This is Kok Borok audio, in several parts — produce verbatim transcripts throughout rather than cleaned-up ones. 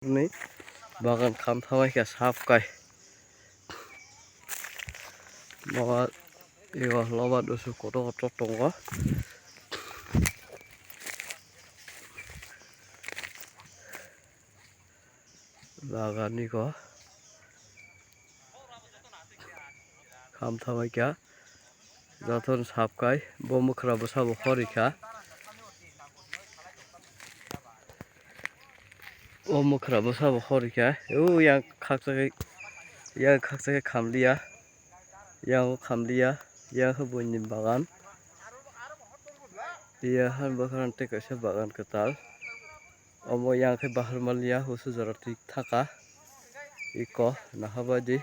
Ni bagan kham thamai kha sap kai. Bagan ego loba dusu kotor kotor tongo. Bagan ni ko kham thamai kha. Jotono sap kai, bo mwkhra bwsa bo hor rikha. O mwkhra bwsa bo hor rikha. O yang khaksa khe, yang khaksa khe khamliya. Yang o khamliya. Yang khe buini bagan. Yang han bwkha tei kaisa bagan kwtal. Omo yang khe bahar maliya, husu jora twi thaka. Iko naha baidi.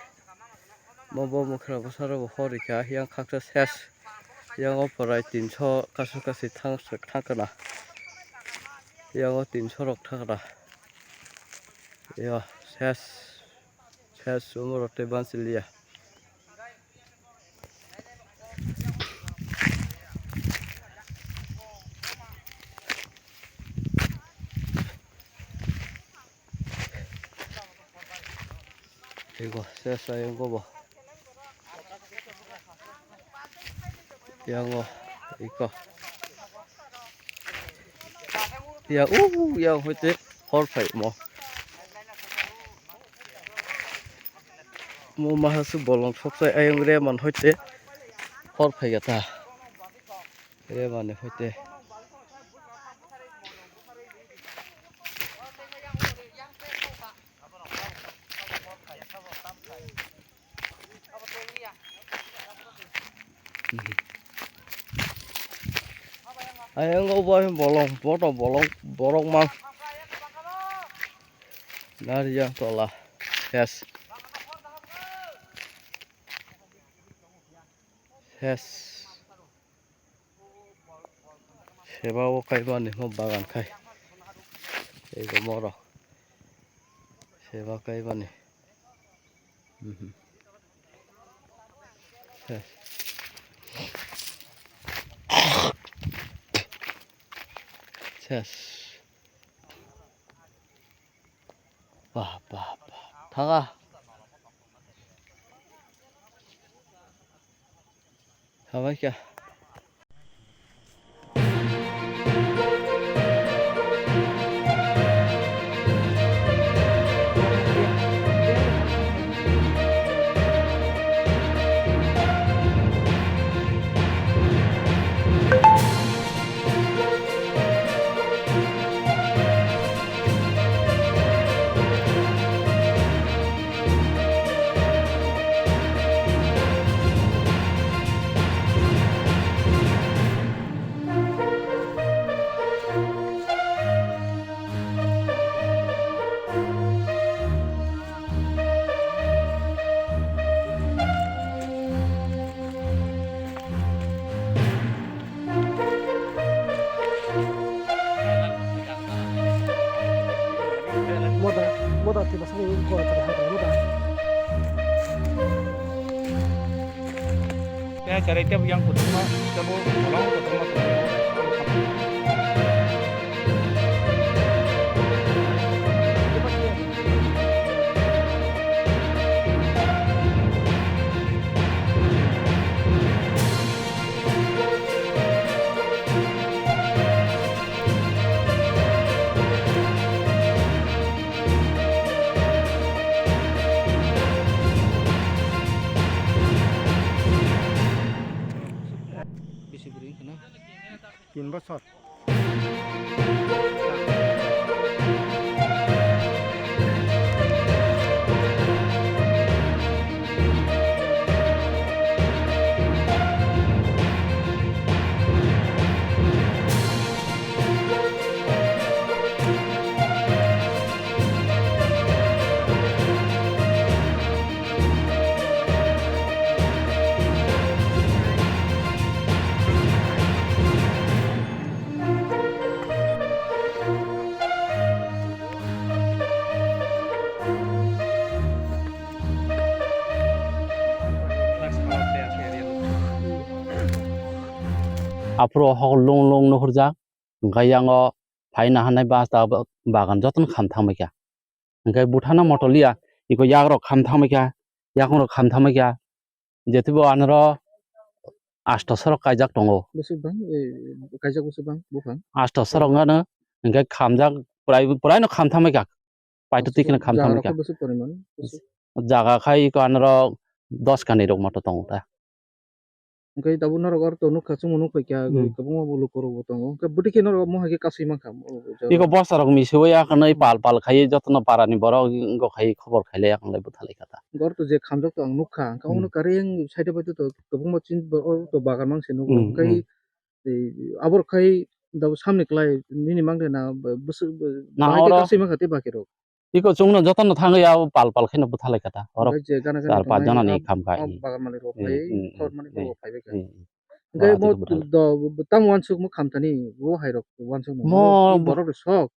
Mo bo mwkhra bwsa rok bo hor rikha, yang khaksa ses. Yang o prai tinso kasu kasi thang, thang kana. Yang o tinso rok thang kana. Yo, ses. Ses sumo rok tei bansi liya. Ego, ses ayang go bo. Yang o, iko. Ya, uh, yang hoite hor phai mo. Mo maha su bolong sok sai ayang re man hoite hor phai gata. Re mani hoite. Ayang o bo bolong, boto bolong, borok mang. Nari yang tola. Yes. Yes. Seba o kaibani mo bagan khai. Ego moro. Seba kaibani. Mhm. Ses. Ses. Bah, bah, bah. Thanga. Thamai kha. Moda, moda tiba sani ko tara hai moda. Ya, cara itu yang pertama, kita mau orang pertama. Bisi bwrwi wngkha na? Tin bosor. Aphuru o hok lung lung nuhurjak, hwnkhe yang o phaina hanai basta bagan jotono kham thangbaikha. Hwnkhe buthano moto liya, iko yakrok kham thangbaikha, yakung rok kham thangbaikha, jetibo anoro asto sorok kaijak tongo. Bwswk bang, eh, kaijak bwswk bang buphang? Asto sorok wngkha no, hwnkhe khamjak prai, praino kham thangbaikha, paito twi kheno kham thangbaikha. Jaga khai bwswk poriman? Jaga khai iko anoro dos kanwi rok moto tongo ta. Hwnkhe tabuk norok aro to nukha, chwngno nukphaikha, hmm, kwbangma bo lukurokbo tongo. Hwnkhe bwtwi khe norok mohai khe kasui mankha, o, o jaga. Iko bosarok misiui ya khwnwi hmm, pal pal khaiwi jotono parani borok wngkha khai khobor khailai ya khwnwi bwthalai kha ta. Hwnkhe aro to je khamjak to ang nukha, hwnkhe hmm, omono karwi ang side bai to kwbangma chin, oro to bagan mang se nugo. Hmm, hwnkhe hmm, tei aborok khai tabuk samni kwlai nini mang de na, bwswk, na bahai khe oro kasui mankha tei bakirok. Iko chwngno jotono thangwi abo pal pal kheno bwthalai kha ta. Oro hwnkhe je gana gana char panch jona ni kham khai. Bagan malik rok phai khor mani borok phai bai kha. Hwnkhe bo tamo uansuk mo kham thani bo hai rok uansuk mo borok rok sok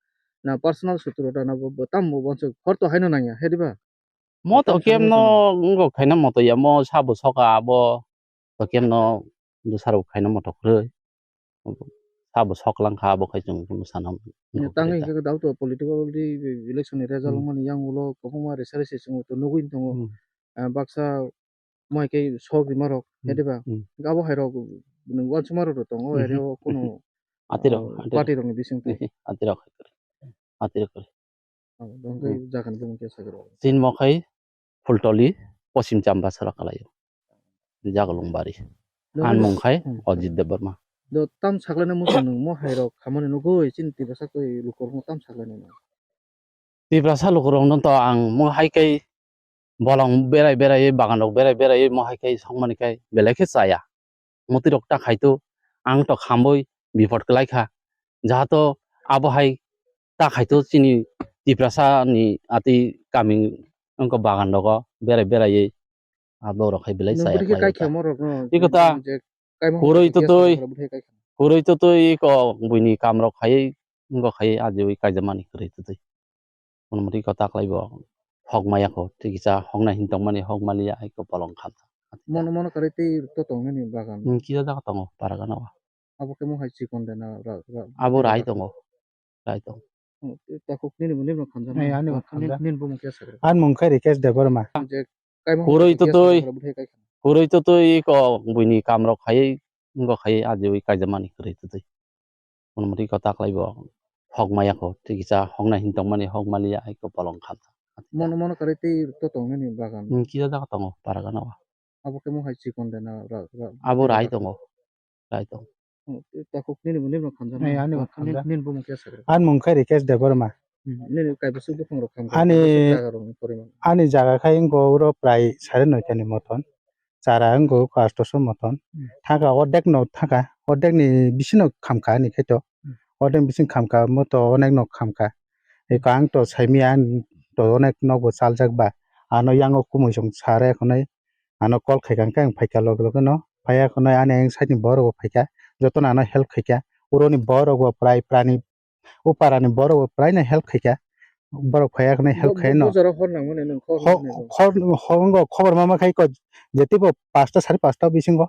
na personal sutro da na bo tamo uansuk hor to haino nangya he diba? Mo to kemno wngkha khaina moto ya mo sabo soka abo to kemno dusaro khaina moto kwrwi. Sabo sok lang kha, abo khai chwng kunu sana. Tangwi hwnkhe daw to political election ni result wngmani yang ulo kwbangma resa resi chwng to nugwi tongo. Hmm. Ah, baksa mo hai khe sok rima rok, hmm, he diba? Hmm. Abo hai rok, uansukma rok tongo, hmm, area o kunu, atirok, ah, atirok, party rok ni bising twi. Atirok hai kwrwi. Atirok kwrwi. Chini mo khai Phultoli, Posim Chambasara kalaio. Jagalungbari. Ani mung khai Ajit Debbarma. Do tam saklaina muchung nung mo hai rok khamani nugui chini Tiprasa koi lukurok no tam saklaina nung. Tiprasa lukurok no to ang mo hai kai bolong berai berai bagan rok berai berai mo hai kai songmani kai belai khe chaya. Mwtwi rok ta khai to, ang to khamboi bipot kwlai kha. Jahato abo hai ta khai to chini Tiprasa ni ati kami wngkha bagan rogo berai berai a borok hai belai chaya khlai kha. Iko ta kwrwi to twi, kwrwi to twi iko buini kam rok khai wngkha khai ajiwi kaijamani kwrwi to twi. Mono motwi kota khlai bo hok maya kho, tei kisa hoknai hin tongmani hok maliya hai khe bolong kha. Mono mono kwrwi tei to tongnani bagan. Hmm, kisa jaga tongo para gana o. Abo khe mo hai chikon de na ra, ra, abo rai tongo, rai tongo. Hmm, takhuk nini bo nini bo khamjak. Nai, ani bo khamjak. Nini bo mung khe sakra. Ani mung khe Rikesh Debbarma. Je kaimang kwrwi to twi, kwrwi to twi ko buini kam rok khai, ngo khai ajiwi kaijamani kwrwi to twi. Mono motwi kota khlai bo hok maya kho, tei kisa hoknai hin tongmani hok maliya hai khe bolong kha. Mono mono kwrwi tei to tongnani bagan. Hmm, kisa jaga tongo para gana o. Abo khe mo hai chikon de na ra, ra, abo rai tongo, rai tongo. Hmm, takhuk nini bo nini bo khamjak. Nai, ani bo khamjak. Nini bo mung khe sakra. Ani mung khe Rikesh Debbarma. Hmm, nini kaibo suk buphang rok khamjak. Ani jaga rok ni poriman. Ani jaga khai wngkha oro prai sare noita ni moton. Chara wngkha astoso moton. Hmm. Thangkha ordek no thangkha, ordek ni bisingo khamkha ani khe to. Hmm. Ordek ni bising khamkha, mo to onek no khamkha. Eko ang to saimanya, ang to onek nok bo chaljak ba. Ano yango kumui song sare khonai, ano call khaikha, hwnkhe ang phaikha loge loge no. Phaiya khonai ani ayang side ni borok bo phaikha, jotono ano help khaikha. Uro ni borok bo prai prani O para ni borok bo prai no help khaikha, borok phaiya khwnai help khai no. Bo jora hor nangmani nwng khor hor, hor, hor, khobor ma ma khai ko, jetibo pasta sari pasta bisingo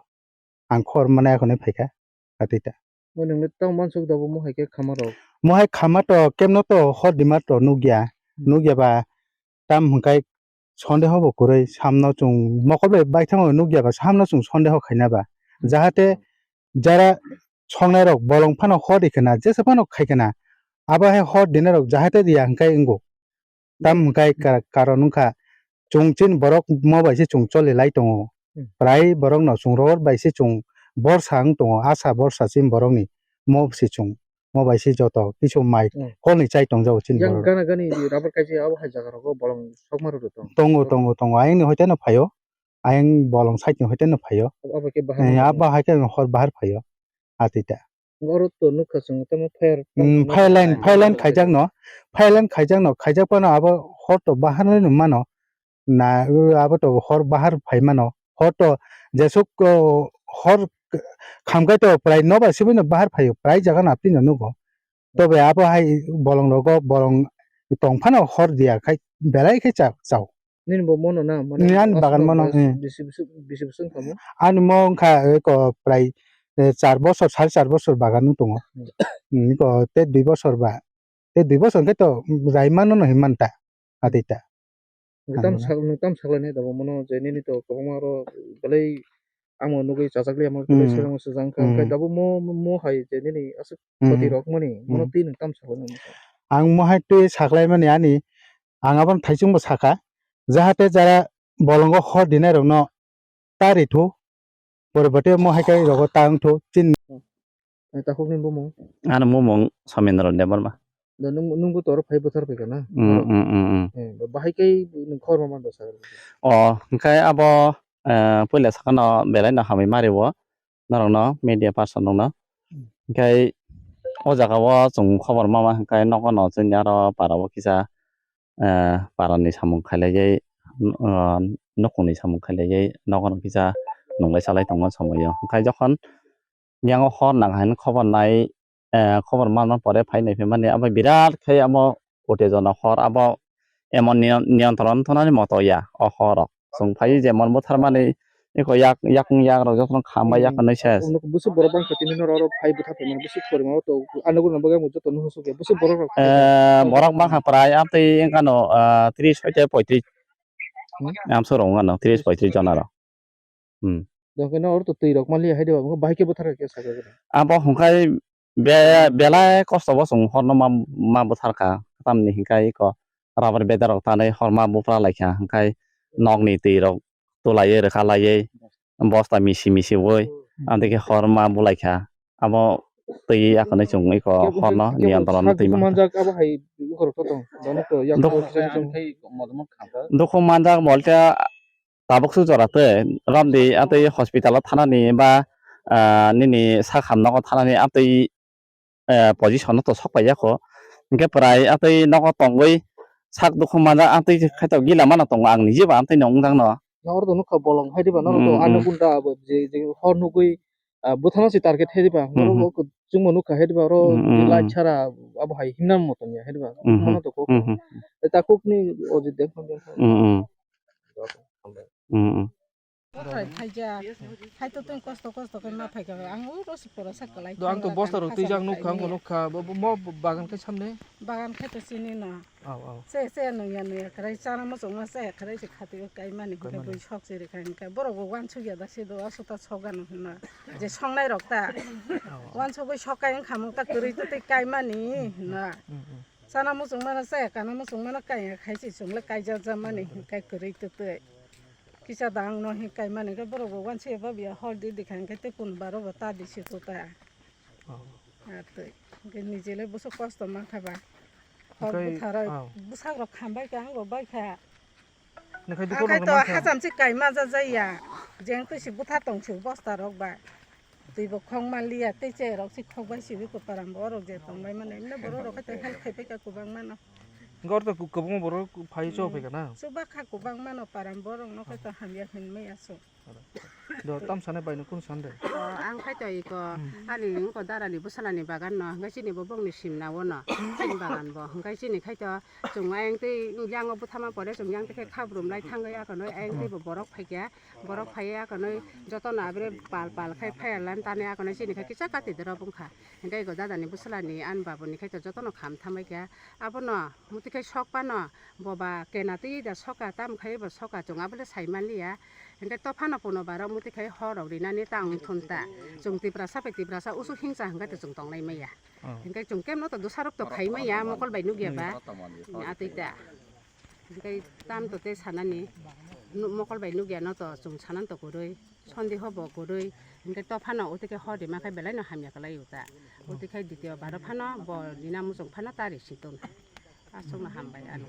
ang khobor mani akhonai phaikha, atita. Bo nwng tamo mansuk da bo mohai khe khama rok. Mohai khama to kemno to hor dima to nukya, hmm, nukya ba tam hwnkhai sondeho bo kwrwi samno chwng mokol bai baithang nukya ba samno chwng sondeho khaina ba. Hmm. Jahate jara songnai rok bolong phano hor di khna, jesa phano khai khna, abo hai hor dinai rok jahate riya hwnkhe wngo. Tam hwnkhe ka-, karon wngkha chwng chini borok mo bai se chwng choli lai tongo. Hmm. Prai borok no chwng rohor bai se chwng borsa wng tongo, asa borsa chini borok ni mo se chwng mo bai se joto kisu mai hmm, kol ni chai tong jago chini borok. Yang gana gani rubber kaisa abo hai jaga rogo bolong sokma rok tong. Tongo, tongo, tongo. Ayang ni hoite no phaio. Ayang bolong side ni hoite no phaio. Abo hai khe bahar eh, no abo hai khe hor bahar phaio. Atita. Oro to nukha chwng tamo fire. Hmm, fire line, fire line khaijak no. Fire line khaijak no. Khaijak phano abo hor to bahar no mano. Na, abo to hor bahar phai mano. Hor to jesuk, oh, hor khamkai to prai no ba sibui no bahar phaio. Prai jaga no apni no nugo. Tobe abo hai bolong rogo bolong tong phano hor diya khai belai khe cha-, chao. Nini bo mono na, mane ani bagan mono, eh. Bisi, bisi, bisi, bisi wngkha mo? Ani mo wngkha eko prai, eh, char bosor, sare char bosor bagan wng tongo. Hmm. Hmm, eko tei dui bosor ba, tei dui bosor khe to rai mano no hinmanta. Atita. Nwng tam Ano. sak-, nwng tam saklainai dabo mono je nini to kwbangma oro belai amo nugwi chajak liya mo belai Hmm. sejak sejak wngkha. Hmm. Hwnkhe dabo mo, mo hai je nini aswk Hmm. khoti rok mani mono Hmm. twi nwng tam saklainai wngkha. Ang mo hai twi saklaimani ani, ang abono thaichung bo sakha, jahate jara bolongo hor dinai rokno ta ri thu, pore bote mo hai kai rogo ta wng thu, chin. Eh, takhukni bumung? Ano bumung Somendro Debbarma. Da nung, nungbo toro phai buthar phaikha na? Mm, mm, mm, mm. Eh, ba-, bahai kai nung khorma mando sa. O, hwnkhe abo, eh, puila sakano belai no hamwi mari o, norokno media person rokno. Hmm. Hwnkhe o jaga o chwng khobor mama hwnkhe nogo no chwngni aro para o kisa eh, parani samung khailaiwi, eh, nukhungni samung khailaiwi nogo kisa nunglai chalai tongma somoi o. Hwnkhe jokhon yango hor nang hai khobor nai, eh, khobor manma pore phai nai phaimani abo birat khe amo utejona hor abo emon niyon-, niyontron thonani moto ya o hor rok. Chwng phai jemon butharmani eko yak, yakung yak rok jotono kham bai Hmm. yakung nai ses. Ono bwswk borok bangkha tini norok oro phai bwtharphaimani bwswk porima o to ano guna bagwi ang joto nuhusuk ya bwswk borok rok phai Eh, bwtharphaimani. Borok bangkha prai amtwi wngkha no, ah, tris hoite poitris. Hmm? Amsoro wngkha no tris poitris jona rok. Hmm. Dongkhe no oro to twi rok mali hai de ba bahai khe bwthar khe sakha. Abo hwnkhe be-, belai kosto bo chwng horno ma, ma bwtharkha tamni hwnkhe eko rubber beda rok tanwi horma bupra laikha hwnkhe nokni twi rok tulaiwi rwkha laiwi bosta misi misi oi amtwi khe horma bulaikha abo twi akhwnwi chwng eko horno niyantron twi manjak abo hai bukhorok to tong dano to yak Dok- Dukhu manjak bolte tabuk su jora twi romdi atwi hospital o thanani ba ah, nini sak ham nogo thanani atwi eh, position no to sok paiyakho. Hwnkhe pwrai atwi nogo tongwi sak dukhu manjak atwi khaito gila mano tongo ang nijebo amtwi no wngjakno. Norok to nukha bolong hai diba norok to Mm, ano mm. Gunda abo je je hor nugwi ah, bwthano se target hai diba Hmm, norok hmm. Bo chwngbo nukha hai diba oro Hmm, hmm, light hmm. Sara abo hai himna moton ya hai diba Hmm, hmm. Mano to kok Hmm, hmm. Takuk ni o je dek Hmm, hmm. Hmm, hmm. Bothai khaijak, khaito twi kosto kosto khe ma phaikha, ang uro se pora sa kwlai Do ang to thangla bosta rok twi jak nukha, ang nukha, bo, bo, mo bagan khe samne? Bagan khe to sini no. Aw, aw. Se, se nungya nungya kwrai chana muchungma se kwrai se khatio kaimani hwnkhe Kaimani. Bui sok chiri kha hwnkhe borok bo uansukya da se do aswk ta sok gano hwnna. Je songnai rok ta. Aw, aw. Uansugwi sok kai wngkha mung ta kwrwi twi kaimani hwnna. Hmm, hmm. Chana muchungmano chaya, kana muchungmano kaya khai se chwng le kaijak jamani hwnkhe kwrwi twtwi. Kisa da ang no hin kaimani khe borok bo uansukya babiya hor di di kha hwnkhe tei kun baro bo ta di se tuta. Oh. Atwi. Hwnkhe niji le bwswk kosto mankha ba. Hor Hwnkhe, bwtharo oh. Bwsak rok khambai kha ang bo bai kha. Nokha Hwnkhe dukurno to mankha. Hacham se kaima jajaya. Jeng twi se bwtha tong se bosta rok ba. Twi bo khok manliya, tei chai rok se khok bai sibwi ko param bo orok je tong bai mano. Emne borok rok khe to help khai pai ka kwbang mano. Hwnkhe oro to kwbangma borok phai chok Hmm. Phai ka na? Chuba kha kwbang mano param borok no khe to hamya hinmai aswk. Do tam sanai bai no kun san de? O, ang khai to iko Hmm. Ani iko dara ni bwsala ni bagan no, hwnkhe chini bo bongni simna o no. Chini bagan bo, hwnkhe chini khai to Chwng ayang tei yang o bwthama pore chwng yang tei khe khabrum lai thangwi akonoi ayang tei bo borok phaikha, borok phaiya akonoi jotono abre pal pal khai phaiya lan tani akonoi chini khe kisa kati drop wngkha. Hwnkhe ego dadani bwswlani ani babuni khai to jotono kham thambai kha. Abono muti khai sok phano boba kena twi da soka, tamo khai bo soka chwng abole sai manliya. Hwnkhe to phano pono barok muti khai hor rok rinani ta wng thun ta. Chwng Tiprasa bai Tiprasa usu himsa hwnkhe to chwng tongnai maya. Oh. Hwnkhe chwng kemno to dosarok to khai maya, mokol bai nukya ba. Hmm. Atwi ta. Hwnkhe tam to tei sanani, nu-, mokol bai nukya no to chwng sanan to kwrwi, sondeho bo kwrwi. Hwnkhe to phano utwi khe hor rima khai belai no hamya kwlai o ta. Utwi khai ditio baro phano bo rina muchung phano ta risi tong. Aswkno hambai ano.